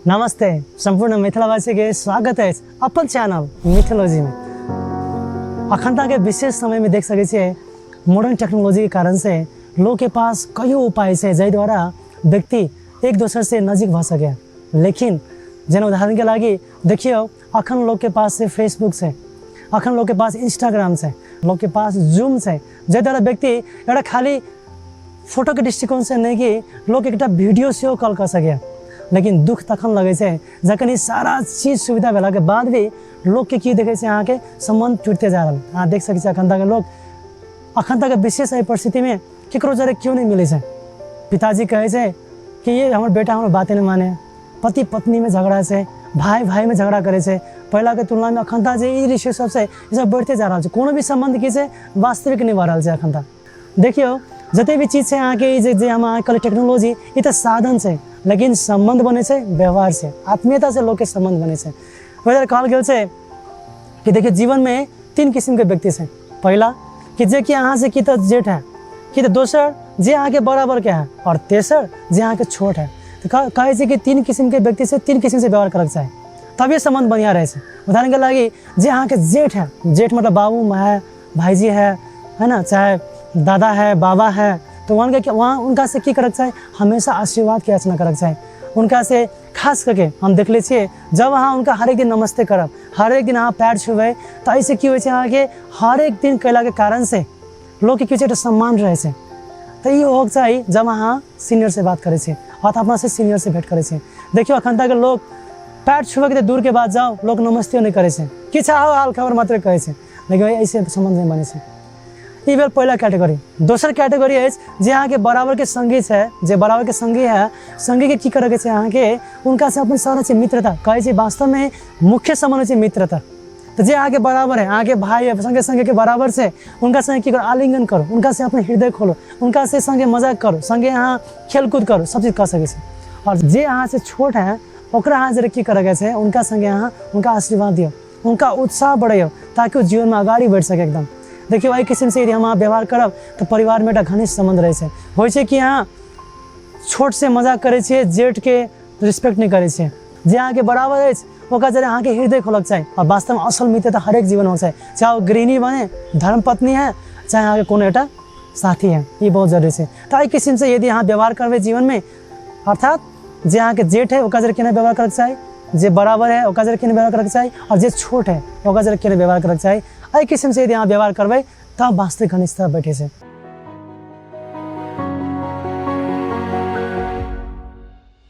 नमस्ते, सम्पूर्ण मिथिलावासी के स्वागत अछि अपन चैनल मिथिलोजी में। अखन तक के विशेष समय में देख सकै छियै मॉडर्न टेक्नोलॉजी के कारण से लोग के पास कईयो उपाय छै जाहि द्वारा व्यक्ति एक दोसर से नजीक भऽ सके। लेकिन जेना उदाहरण के लागि देखियौ, अखन लोग के पास से फेसबुक छै, अखन लोग के पास इंस्टाग्राम छै, लोग के पास जूम छै, जाहि द्वारा व्यक्ति एउटा खाली फोटोके दृष्टिकोणसँ नहि कि लोक एकटा वीडियो सेहो कॉल कऽ सकैए। लेकिन दुख तखन लगै छै जखन ई सारा चीज सुविधा भेलाके बाद भी लोकके की देखै छै, अहाँके सम्बन्ध टूटते जा रहल। अहाँ देख सकै छी अखन तक लोक अखन तक विशेष एहि परिस्थितिमे केकरो जरे केओ नहि मिलै छै। पिताजी कहै छै कि ये हमर बेटा हमर बाते नहि माने, पति पत्नीमे झगड़ा छै, भाइ भाइमे झगड़ा करै छै। पहिलाके तुलनामे अखन तक जे ई रिश्ते सब छै ई सब बढ़िते जा रहल छै। कोनो भी सम्बन्ध की छै वास्तविक नहि भऽ रहल छै अखन तक। देखियौ, जते भी चीज छै अहाँके ई जे हम अहाँके कहलियै टेक्नोलॉजी, ई तऽ साधन छै, लेकिन सम्बन्ध बनै छै व्यवहार से, आत्मीयता से लोकके सम्बन्ध बनै छै। ओहि दुआरे कहल गेल छै कि देखियौ, जीवनमे तीन किसिमके व्यक्ति छै। पहिला कि जे कि अहाँसँ कि तऽ जेठ है, कि तऽ दोसर जे अहाँके बराबरके है, आओर तेसर जे अहाँके छोट है। तऽ कहै छै कि तीन किसिमके व्यक्ति से तीन किसिमसँ व्यवहार करऽके चाही, तभिए सम्बन्ध बढ़िआँ रहै छै। उदाहरणके लागि जे अहाँके जेठ है, जेठ मतलब बाबू माय भाईजी है, है ना, चाहे दादा है बाबा है, तो वहाँ के वहाँ उनका से की करक चाही, हमेशा आशीर्वाद के याचना करक चाही उनका से। खास करके हम देखले छियै, जब अहाँ उनका हरेक दिन नमस्ते करब, हरेक दिन अहाँ पैर छुबै, तऽ एहिसँ की होइ छै, अहाँके हरेक दिन कयलाके कारणसँ लोकके की होइ छै, एकटा सम्मान रहै छै। तऽ ई होबक चाही जब अहाँ सीनियरसँ बात करै छी अथवा अपनासँ सीनियरसँ भेँट करै छी। देखियौ, अखन तक लोक पैर छुबैके तऽ दूरके बात जाउ, लोक नमस्ते नहि करै छै, किछु आओ हाल खबर मात्र कहै छै, लेकिन एहिसँ सम्बन्ध नहि बनै छै। ई भेल पहिला कैटेगरी। दोसर कैटेगरी अछि जे अहाँके बराबरके सङ्गी छै, जे बराबरके सङ्गी है, सङ्गीके की करैके छै, अहाँके हुनकासँ अपन सारा छै मित्रता कहै छै। वास्तवमे मुख्य सम्बन्ध होइ छै मित्रता। तऽ जे अहाँके बराबर है, अहाँके भाय है, सङ्गे सङ्गेके बराबर छै, हुनका सङ्गे की करू, आलिङ्गन करू, हुनका से अपन हृदय खोलो, हुनका से सङ्गे मजाक करू, सङ्गे अहाँ खेलकूद करू, सब चीज कऽ सकै छी। आओर जे अहाँसँ छोट है, ओकरा अहाँ जरा की करैके छै, हुनका सङ्गे अहाँ हुनका आशीर्वाद दियौ, हुनका उत्साह बढ़ैयौ, ताकि ओ जीवनमे अगाडि बढ़ि सके एकदम। देखियौ, एहि किसिमसँ यदि हम अहाँ व्यवहार करब तऽ परिवारमे एकटा घनिष्ठ सम्बन्ध रहै छै। होइ छै कि अहाँ छोटसँ मजाक करै छियै, जेठके रिस्पेक्ट नहि करै छियै। जे अहाँके बराबर अछि, ओकरा जरे अहाँके हृदय खोलक चाही। आओर वास्तवमे असल मित्रता हरेक जीवन होना चाही, चाहे ओ गृहिणी बने, धर्मपत्नी है, चाहे अहाँके कोनो एकटा साथी है, ई बहुत जरूरी छै। तऽ एहि किसिमसँ यदि अहाँ व्यवहार करबै जीवनमे, अर्थात जे अहाँके जेठ है ओकरा जरे केना व्यवहार करैके चाही, जे बराबर है ओकरा जरे केना व्यवहार करैके चाही, आओर जे छोट है ओकरा जरे केना व्यवहार करैके चाही, एहि किसिमसँ यदि अहाँ व्यवहार करबै तब वास्तविक घनिष्ठता बैठे छै।